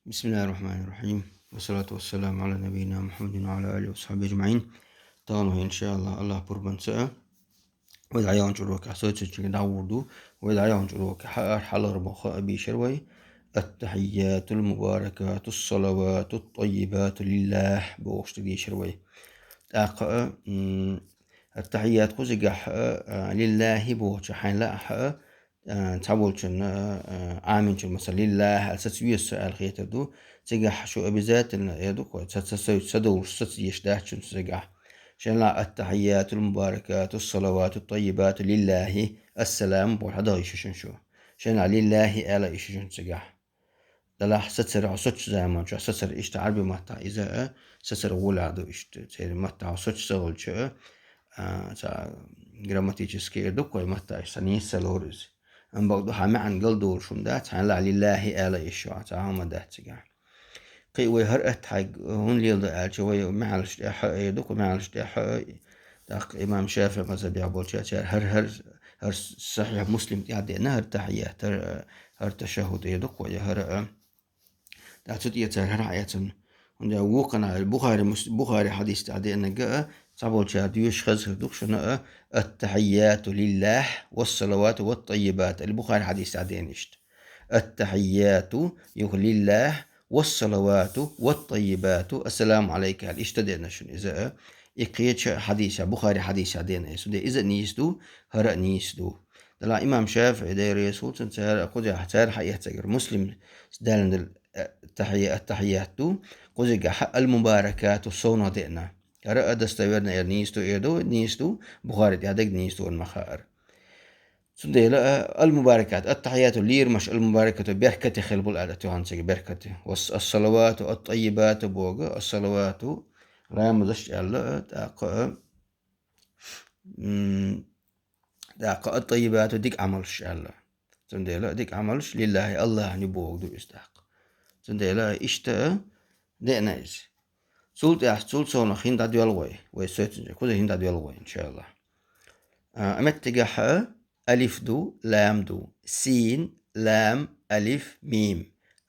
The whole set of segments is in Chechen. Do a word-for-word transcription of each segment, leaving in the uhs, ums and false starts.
بسم الله الرحمن الرحيم. والصلاة والسلام على نبينا محمد وعلى آله وصحبه أجمعين. Тахана, иншааллахӀ, АллахӀ пурбанца вай дӀаяханчу урокехь соцучуьнга дӀагӀур ду. Вай дӀаяханчу урокехь хьалхара боху а бийшира вай. التحيات المباركات الصلوات الطيبات لله бохуш дийшира вай. ТӀаккха а, м, ат-тахьийят кхузигахь а, а, лиллахӀи бохучу хьайна лаахь а, а, цхьаболчунна, а, а, Ӏаминчун, масала, лиллахӀ аьлла саца веза со аьлла хетар ду. Цигахь шу обязательно эр ду-кх вай, ца, ца, ца, ца довлуш саца дезаш дац шуна цигахь. Шен лаахь ат-тахьийятул мубаракату, ас-салавату ат-таййибату лиллахӀи, ассалам бохуш хьадагӀа йиш ю шуна шу. Шен лаахь лиллахӀи ала йиш ю шуна цигахь. Делахь сацар хьо соцучу заманчохь, сацар иштта Ӏарби маттахь иза а, сацар гӀолехь ду иштта. Церан маттахь хьо соцуш ца хилча а, а, ца грамматически эр ду-кх вай, маттахь иштта нийса ца лору иза. Амма бакъду хьан маьӀна галдолуш хӀума дац, хьайна лаахь лиллахӀи ала йиш ю, цхьа хӀума дац цигахь. Кхин а вай хӀара аттахьийат хӀунда леладо аьлча, вай маьӀналш тӀехь а эр ду-кх, маьӀналш тӀехь а, тӀаккха имам ШафиӀи мазхӀабехь болчаьрца хӀара, хӀара, хӀара Сахьихь Муслим тӀехь деана, хӀара тахьийят, хӀара, хӀара ташаххуд эр ду-кх вай, хӀара а. ТӀаккха цу тӀе цара хӀара хьаэцна. ХӀунда аьлча вукхана Бухари, Мус-, Бухари хьадис тӀехь деанарг а, цхьаболчара доьшуш хезна хир ду-кх шуна а, ат-тахьийяту лиллахӀ, вассалавату ват-таййибат. Или Бухари хьадис тӀехь деана иштта. Ат-тахьийяту, юха, лиллахӀ, вассалавату ват-таййибату, ассаламу Ӏалайка аьлла. Иштта деана шуна иза а. И кхечу хьадисехь, Бухари хьадисехь деана иза. Цундела иза а нийса ду, хӀара а нийса ду. Делахь имам ШафиӀи, Дела реза хуьлда цунна, цара кхузахь, цара хьаэцнарг, Муслима даьллина долу, э, тахьи-, ат-тахьийят ду, кхузигахь а ал-мубаракату совнах деана. ХӀара а достоверно эр нийса ду, эр ду, нийса ду, Бухари тӀехь дерг нийса ду аьлла ма хаара. Цундела, а, ал-мубаракат, ат-тахьийяту лийрамаш, ал-мубаракату беркате хила болу аьлла, тӀехь цига беркате. Вас-, ас-салавату ат-таййибату боху, ас-салавату ламазаш аьлла, а, тӀаккха а, м, тӀаккха ат-таййибату дика Ӏамалш аьлла. Цундела дика Ӏамалш лиллахӀи, АллахӀана ю бохург ду иза тӀаккха. Цундела иштта а деана иза. Цул тӀаьхьа, цул совнах хӀинца дӀадоьлху вай, вай соьцинчу, кхузахь хӀинца дӀадоьлху вай, иншааллахӀ. А, меттигехь а алиф ду, лам ду, син, лам, алиф, мим.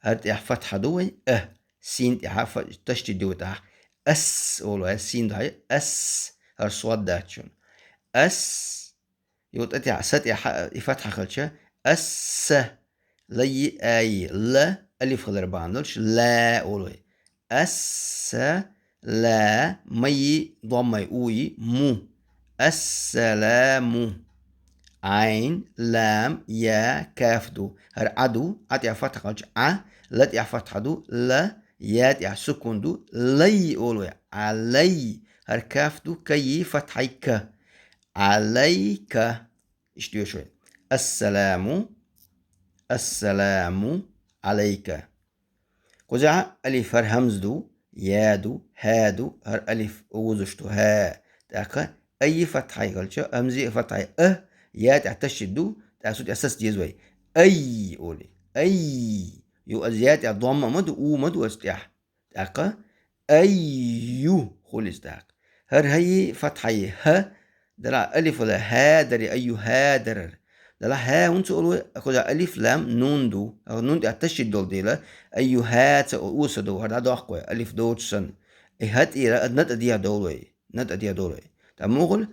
ХӀара тӀехь фатхьа ду вай, а, син тӀехь фа-, ташдид ду вай тӀаккха. Ас олу, хӀара син ду хьай, ас, хӀара сод дац шуна. Ас, Ю тӀе тӀехь, са тӀехь и фатхьа хилча, ас-са, лайи, айи, ла, алиф хилар бахьана долуш, ла олу вай. Ас-са, ла, майи, доммай, уйи, му. Ас-саламу. Ӏайн, лам, я, каф ду. ХӀара Ӏа ду, Ӏа тӀехь фатхьа хилча, Ӏа, ла тӀехь фатхьа ду, ла, я тӀехь сукун ду, лай олу вай. Ӏалай. ХӀара каф ду, кайи, фатхьай, ка. Ӏалайка. Иштта доьшу вай. Ассаламу, ассаламу Ӏалайка. Кхузахь алиф, хӀара хьамза ду, я ду, хӀа ду, хӀара алиф узуш ду, хӀа. ТӀаккха айи фатхьай хилча, хьамзи а фатхьай, а, я тӀехь ташдид ду, тӀаккха цу тӀехь саца деза вай. Ай, олий. Ай. Ю, аз я тӀехь домма а ма ду, у ма ду аз тӀехь. ТӀаккха айю хуьлу иза тӀаккха. ХӀара хӀайи фатхьайи, хӀа, делахь алифала хӀа дари, айю хӀа дарар. Делахь хӀа хӀунда ца олу вай, кхузахь алиф, лам, нун ду. ХӀара нун тӀехь ташдид долу дела, айю хӀа ца о-, ца ду, хӀара дӀадоккху вай, алиф доцуш санна. И хӀа тӀера ад натӀа дехьа довлу вай, натӀа дехьа довлу вай. ТӀаккха муха хуьлу?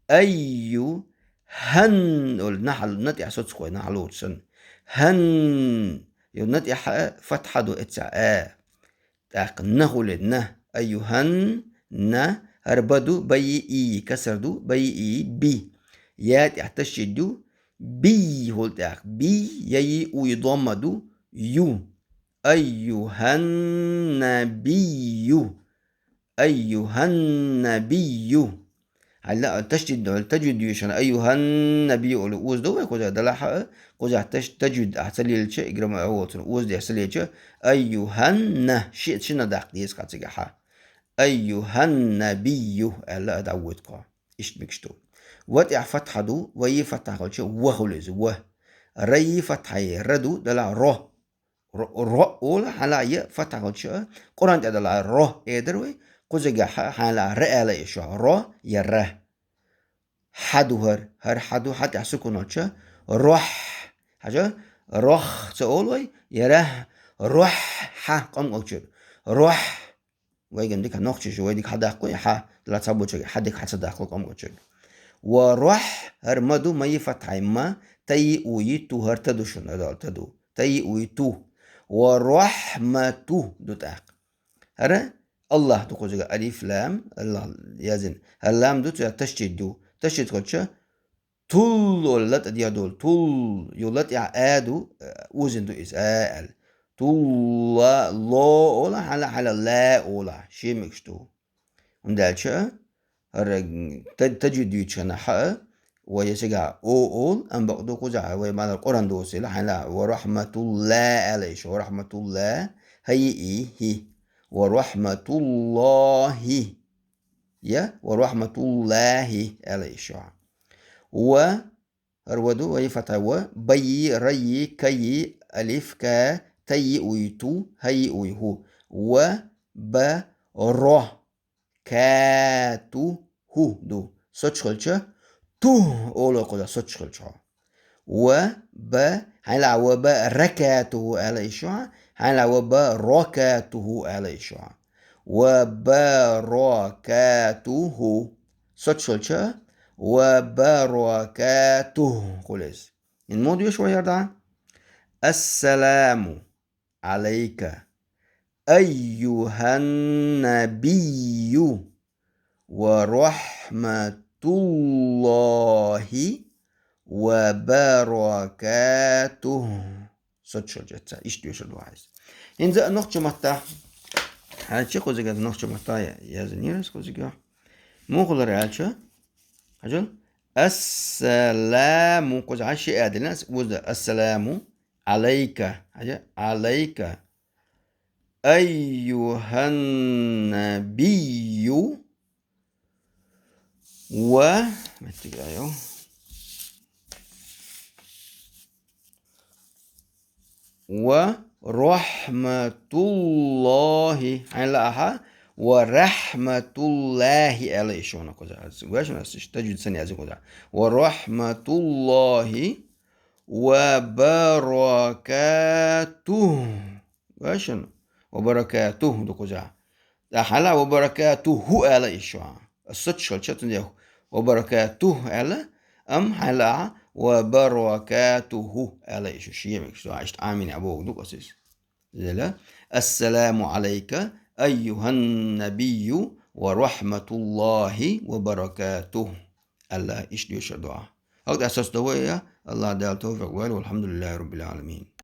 Айю хӀан олу, нахьал, на тӀехь соцу вай, нахьал лоцуш санна. ХӀан, ю на тӀехь а фатхьа ду эццахь, а. ТӀаккха на хуьлу, на. Айюханна, хӀара ба ду, байи, ийи, касар ду, байи, ийи, би. Я тӀехь ташдид ду, бий хуьлу тӀаккха. Би, яйи, уйи, домма ду, ю. Айюханнабийю. Айюханнабийю. Хьайла а ташдид ду, таджвид ду шуна, айюханнабийю олу оза ду вай кхузахь, делахь а, кхузахь таш-, таджвид ахь ца лелча, и грамма а воцург оза деш ца лелча, айюханна, ши-, шина даккха деза хьан цигахь. Айюханнабийю аьлла а дӀавоьду кхо. Иштта мегаш ду. Ва тӀехь фатхьа ду, вайи фатхьа хилча, ва хуьлу иза, ва. Райи фатхьайи, ра ду, делахь ро. Ро, ро олу, хьан лаахь я фатхьа хилча, Къуръан тӀехь далахь ро эр дара вай, кхузигахь хьан лаахь ра ала йиш ю, ро я ра. Хьа ду хӀара, хӀара хьа ду, хьа тӀехь сукун хилча, рохь. Хьажа, рох ца олу вай, я рахь, Рохь, хьа, къоман чура. Рохь. Вайган дика нохчаша, вай дика хьадаккху, хьа, дала цхьаболчарга хьа дика хьа ца даккхал къоман чура. Ва рохь, хӀара ма ду, ма йи фатхьай ма, та йи у йи ту, хӀара та ду шуна, хӀара та ду. Та йи у йи ту. Ва рохьмату ду тӀаккха. ХӀара Аллахь ду кхузага, алиф, лам, Аллахь язйина. ХӀара лам ду, цу тӀа ташдид ду. Ташдид хилча, тул ола, ла тӀа дегӀ долу, тул, ю ла тӀехь а ду, озийна ду иза, а аьлла. Тулла, ло ола, хьала, хьала, ла ола, шен мегаш ду. ХӀунда аьлча, хӀара та-, таджвид дуьйцучу хенахь а, ва я сага о ол, амма бакъду кхузахь, вай ма-, Къуръан доцийла, хьайна, ва рахматулла аьлла иша, ва рахматулла, хӀа йи и, хӀи. Ва рахматуллахи. Я, ва рахматуллахи аьлла иша. Ва, хӀара ва ду, ва йи фатхьа ва, ба йи, ра йи, ка йи, алиф, ка, та йи уй ту, хӀа йи уй хӀу. Ва, ба, ро. Кату ху ду. Соцуш хилча, тух олу кхуза, соцуш хилча хьо. Ва ба, хьайна ва ба ракатуху аьлла иша хьо, хьайна ва ба ракатуху аьлла иша хьо. Ва ба ракатуху. Соцуш хилча, ва ба ракатуху хулес. Ин мо дуьш ва ярда? Ассаламу Ӏалайка, айюханнабийю, ва рахматуллахи ва баракатух. Соцуш хилча, иштта доьшур ду хьайса. ХӀинца а нохча маттахь, хьаьчи кхузига нохча маттахь я-, язйинера кхузига. Муха лара аьлча, хьажал, ассаламу, кхуза хьа ши а дина, ас-, узда, ассаламу, Ӏалайка. Хьажа, Ӏалайка. Айюханнабийю. Ва, меттиг айо. Ва рахматуллахи. Хьайна лаахьа. Ва рахматуллахи аьлла иша хьуна кхуза. Гуш хьуна, ас иштта таджвид санна язйина кхуза. Ва рахматуллахи ва баракатух. Гуш хьуна? Ва баракатух ду кхуза. Ткъа хьайна ва баракатуху аьлла иша хьуна. Соцуш хилча цундела ва баракатух аьлла, амма хьайна ва баракатуху аьлла иша. Шен мегаш ду, иштта Ӏамийна а бохург ду кхуза иза. Зела, ассаламу Ӏалайка, айюханнабийю, ва рахматуллахи ва баракатух. Аллахь иштта доьшур ду. ХӀокху тӀе соцу довой я, Аллахь Дала тавфикъ лойла, валхьамдулиллахи раббил Ӏаламин.